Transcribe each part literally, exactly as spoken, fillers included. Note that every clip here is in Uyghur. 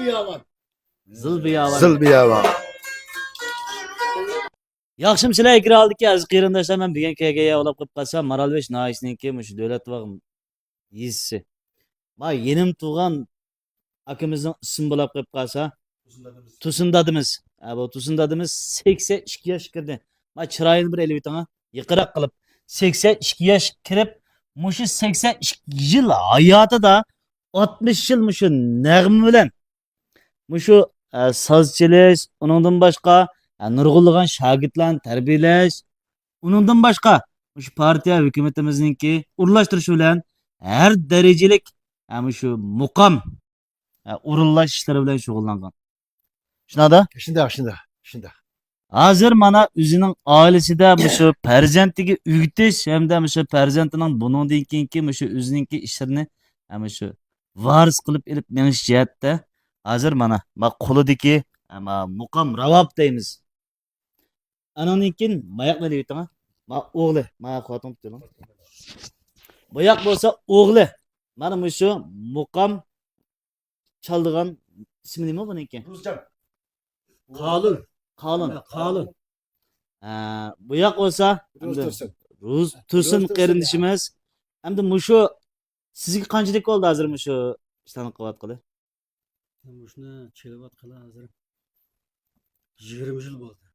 بىياۋان. زىل بىياۋان. زىل بىياۋان. ياخشىمۇسىلەر ئېكران ئالدىدىكى ئەزىز قېرىنداشلار؟ مەن بۈگۈن كەلگەن يەر ئۇلاپ قېلىپ قالسا، مارالبېشى ناھىيەسىنىڭكى مۇشۇ دۆلەتباغ يېزىسى. ما يېنىم تۇغان ئاكىمىزنىڭ ئىسمى بولاپ قېلىپ قالسا، تۇرسۇن دادىمىز. ھە، بۇ تۇرسۇن دادىمىز سەكسەن ئىككى ياشقا كىردى. ما چىرايىنى بىر ئېلىۋېتىڭ، ھە. يېقىنراق قىلىپ. سەكسەن ئىككى ياشقا كىرىپ، مۇشۇ سەكسەن ئىككى يىل ھاياتىدا ئاتمىش يىل مۇشۇ نەغمە بىلەن، مۇشۇ، ئە، ساز چېلىش، ئۇنىڭدىن باشقا، ئە، نۇرغۇنلىغان شاگىرتلارنى تەربىيەلەش، ئۇنىڭدىن باشقا، مۇشۇ پارتىيە ھۆكۈمىتىمىزنىڭكى ئورۇنلاشتۇرۇشى بىلەن ھەر دەرىجىلىك، ئە، مۇشۇ مۇقام، ئە، ئورۇنلاش ئىشلىرى بىلەن شۇغۇللانغان. شۇنداقتا؟ شۇنداق، شۇنداق، شۇنداق. ھازىر مانا ئۆزىنىڭ ئائىلىسىدە مۇشۇ پەرزەنتىگە ئۆگىتىش ھەمدە مۇشۇ پەرزەنتىنىڭ بۇنىڭدىن كېيىنكى مۇشۇ ئۆزىنىڭكى ئىشلىرىنى، ھە، مۇشۇ ۋارىس قىلىپ ئېلىپ مېڭىش جەھەتتە ھازىر مانا، ما قولىدىكى، ھە، ما مۇقام راۋاب دەيمىز. ئانىڭدىن كېيىن ماياقنى ئېلىۋېتىڭ، ھە. ما ئوغلى، ما خوتۇن تۇتۇۋېلىڭ. بۇياق بولسا ئوغلى. مانا مۇشۇ مۇقام چالىدىغان ئىسمى نېمە بۇنىڭكى؟ رۇزجان. قالۇن. قالۇن. قالۇن. ھە، بۇياق بولسا رۇز ئەمدى تۇرسۇن. رۇز تۇرسۇن رۇز تۇرسۇن قېرىندىشىمىز. ئەمدى مۇشۇ سىزگە قانچىلىك بولدى ھازىر مۇشۇ ئىشلارنى قىلىۋاتقىلى؟ مۇشۇنى چېلىۋاتقىلى ھازىر يىگىرمە يىل بولدى.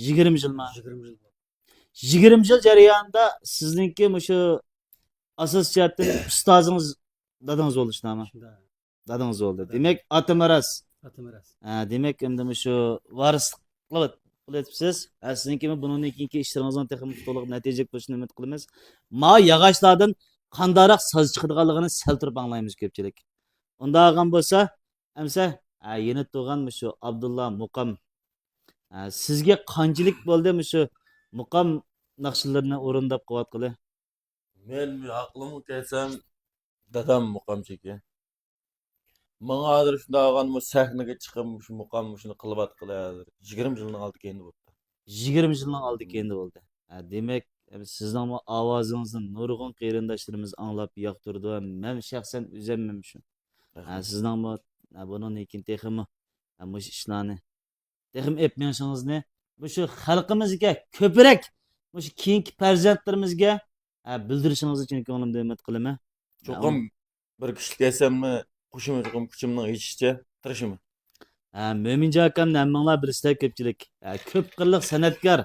يىگىرمە يىلما؟ يىگىرمە يىل بولدى. يىگىرمە يىل جەريانىدا سىزنىڭكى مۇشۇ ئاساسىي جەھەتتىن ئۇستازىڭىز دادىڭىز بولدى، شۇنداقمۇ؟ شۇنداق. دادىڭىز بولدى. دادام. دېمەك، ئاتا مىراس. ئاتا مىراس. ھە، دېمەك، ئەمدى مۇشۇ ۋارىسلىق قىلىۋېت-، قىلىۋېتىپسىز. ھە، سىزنىڭكىمۇ بۇنىڭدىن كېيىنكى ئىشلىرىڭىزنىڭ تېخىمۇ تولۇق نەتىجىلىك بولۇشىنى ئۈمىد قىلىمىز. ما ياغاچلاردىن قانداقراق ساز چىقىدىغانلىقىنى سەل تۇرۇپ ئاڭلايمىز كۆپچىلىك. ئۇنداق بولغان بولسا، ئەمسە، ھە، يېنى تۇرغان مۇشۇ ئابدۇللا مۇقام. ھە، سىزگە قانچىلىك بولدى مۇشۇ مۇقام ناخشىلىرىنى ئورۇنداپ قىلىۋاتقىلى؟ مەن ھەقلىمۇ كەلسەم، دادام مۇقامچى ئىكەن. ماڭا ھازىر شۇنداق بولغان، بۇ سەھنىگە چىقىپ، شۇ مۇقام، شۇنى قىلىۋاتقىلى ھازىر يىگىرمە يىلنىڭ ئالدى كەينىدە بوپتۇ. يىگىرمە يىلنىڭ ئالدى كەينىدە بولدى. ھە، دېمەك، سىزنىڭمۇ ئاۋازىڭىزنى نۇرغۇن قېرىنداشلىرىمىز ئاڭلاپ ياقتۇرىدۇ. مەن شەخسەن ئۆزۈممۇ شۇ. ھە، رەھمەت. سىزنىڭمۇ، ھە، بۇنىڭدىن كېيىن تېخىمۇ، ھە، مۇشۇ ئىشلارنى تېخىمۇ ئېلىپ مېڭىشىڭىزنى مۇشۇ خەلقىمىزگە كۆپرەك، مۇشۇ كېيىنكى پەرزەنتلىرىمىزگە، ھە، بىلدۈرۈشىڭىزنى چىن كۆڭلۈمدىن ئۈمىد قىلىمەن. چوقۇم ھە، بىر كۈچلۈك ئەسەمنى قوشىمەن، چوقۇم كۈچۈمنىڭ يېتىشىچە تىرىشىمەن. ھە، مۆمىنجان ئاكامنى ھەممىڭلار بىلىسىلەر كۆپچىلىك. ھە، كۆپ قىرلىق سەنئەتكار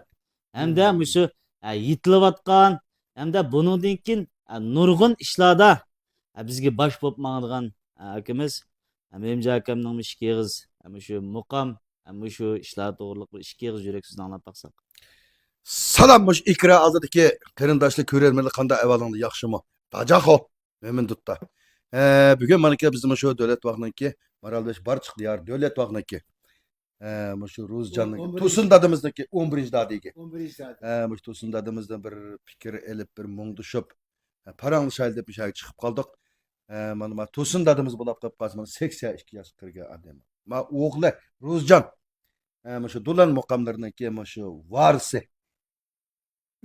ھەمدە مۇشۇ، ھە، يېتىلىۋاتقان ھەمدە بۇنىڭدىن كېيىن، ھە، نۇرغۇن ئىشلاردا، ھە، بىزگە باش بولۇپ ماڭىدىغان، ھە، ئاكىمىز. ھە، مۆمىنجان ئاكامنىڭ مۇشۇ ئىككى ئېغىز، ھە، مۇشۇ مۇقام، ھە، مۇشۇ ئىشلار توغرىلىق بىر ئىككى ئېغىز يۈرەك سۆزىنى ئاڭلاپ باقساق. سالام، مۇشۇ ئېكران ئالدىدىكى قېرىنداشلار، كۆرەرمەنلەر، قانداق ئەھۋالىڭلار، ياخشىمۇ؟ داجاخو، مۆمىن دۇتتا. ھە، بۈگۈن مانا بىزنىڭ مۇشۇ دۆلەت باغنىڭكى، مارالبېشى بارچىق دىيار دۆلەت باغنىڭكى، ھە، مۇشۇ رۇزجاننىڭكى، ئون بىرىنچى، تۇرسۇن دادىمىزنىڭكى ئون بىرىنچى دادىگى. ئون بىرىنچى دادى. ھە، مۇشۇ تۇرسۇن دادىمىزدىن بىر پىكىر ئېلىپ، بىر مۇڭدىشىپ، ھە، پاراڭلىشايلى دەپ مۇشۇ يەرگە چىقىپ قالدۇق. ھە، مانا، مانا تۇرسۇن دادىمىز بولاپ قېلىپ قالسا، مانا سەكسەن ئىككى ياشقا كىرگەن ئادەم. ما ئوغلى رۇزجان. ھە، مۇشۇ دولان مۇقاملىرىنىڭكى مۇشۇ ۋارىسى.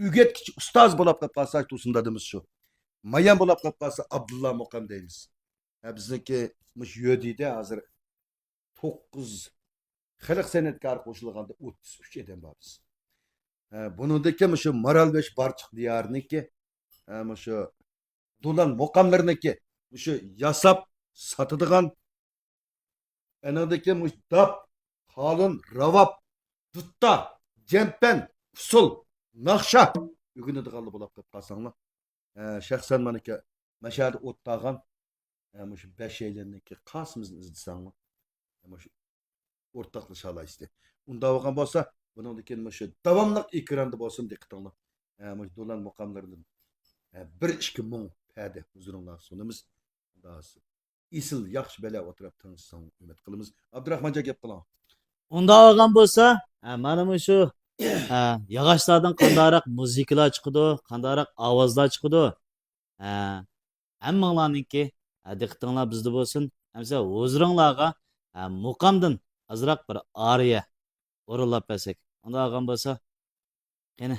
ئۆگەتكۈچى ئۇستاز بولاپ قېلىپ قالسا، تۇرسۇن دادىمىز شۇ. مايان بولاپ قېلىپ قالسا، ئابدۇللا مۇقام دەيمىز. ھە، بىزنىڭكى مۇشۇ يۆدىدە ھازىر توققۇز خەلق سەنئەتكارى قوشۇلغاندا ئوتتۇز ئۈچ ئادەم بار بىز. ھە، بۇنىڭدىكى مۇشۇ مارالبېشى بارچىق دىيارىنىڭكى، ھە، مۇشۇ دولان مۇقاملىرىنىڭكى مۇشۇ ياساپ ساتىدىغان، ئەنىڭدىكى مۇشۇ داپ، قالۇن، راۋاب، دۇتتا، جەمپەن، ئۇسسۇل، ناخشا ئۆگىنىدىغانلا بولاپ قېلىپ قالساڭلار. ھە، شەخسەن مانا مەشەدە ئوتتاغان، ھە، مۇشۇ بەشەيلەننىڭكى قاسىمىزنى ئىزدىسەڭلار، ھە، مۇشۇ ئورتاقلىشالايسىز. ئۇنداق بولغان بولسا، بۇنىڭدىن كېيىن مۇشۇ داۋاملىق ئېكراندا بولسۇن دىققىتىڭلار. ھە، مۇشۇ دولان مۇقاملىرىدىن، ھە، بىر ئىككى مۇڭ پەدە ھۇزۇرۇڭلارغا سۇنىمىز. ئېسىل ياخشى بەلە ئولتۇرۇپ تىڭشىساڭ ئۈمىد قىلىمىز. ئابدۇراخمانجان گەپ قىلىڭ. ئۇنداق بولغان بولسا، ھە، مانا مۇشۇ، ھە، ياغاچلاردىن قانداقراق مۇزىكىلار چىقىدۇ، قانداقراق ئاۋازلار چىقىدۇ، ھە، ھەممىڭلارنىڭكى، ھە، دىققىتىڭلار بىزدە بولسۇن. ئەمسە ھۇزۇرۇڭلارغا، ھە، مۇقامدىن ئازراق بىر ئارىيە ئورۇنلاپ بەرسەك. ئۇنداق بولغان بولسا، قېنى،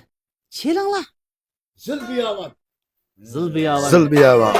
چېلىڭلار. زىل بىياۋان. زىل بىياۋان. زىل بىياۋان.